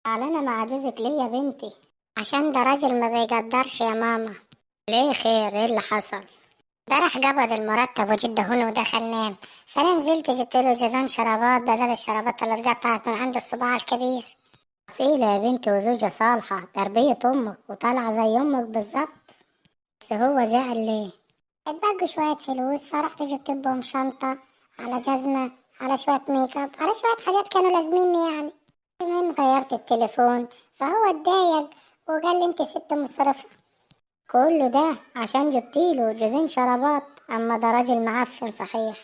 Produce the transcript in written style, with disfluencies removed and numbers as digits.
زعلانة مع جوزك ليه يا بنتي؟ عشان ده راجل ما بيقدرش يا ماما. ليه خير، ايه اللي حصل؟ امبارح قبض المرتب وجده هنا ودخل نام، فانا نزلت جبت له جزان شرابات بدل الشرابات اللي اتقطعت من عند الصباع الكبير. أصيلة يا بنتي وزوجة صالحة، تربية أمك وطالعة زي أمك بالظبط. بس هو زعل ليه؟ اتبقوا شوية فلوس فرحت جبت لهم شنطة على جزمة على شوية ميك اب على شوية حاجات كانوا لازميني يعني. المهم غيرت التليفون فهو اتضايق وقال لي انت ست مصرفة. كله ده عشان جبتيله جوزين شرابات؟ اما ده راجل معفن صحيح.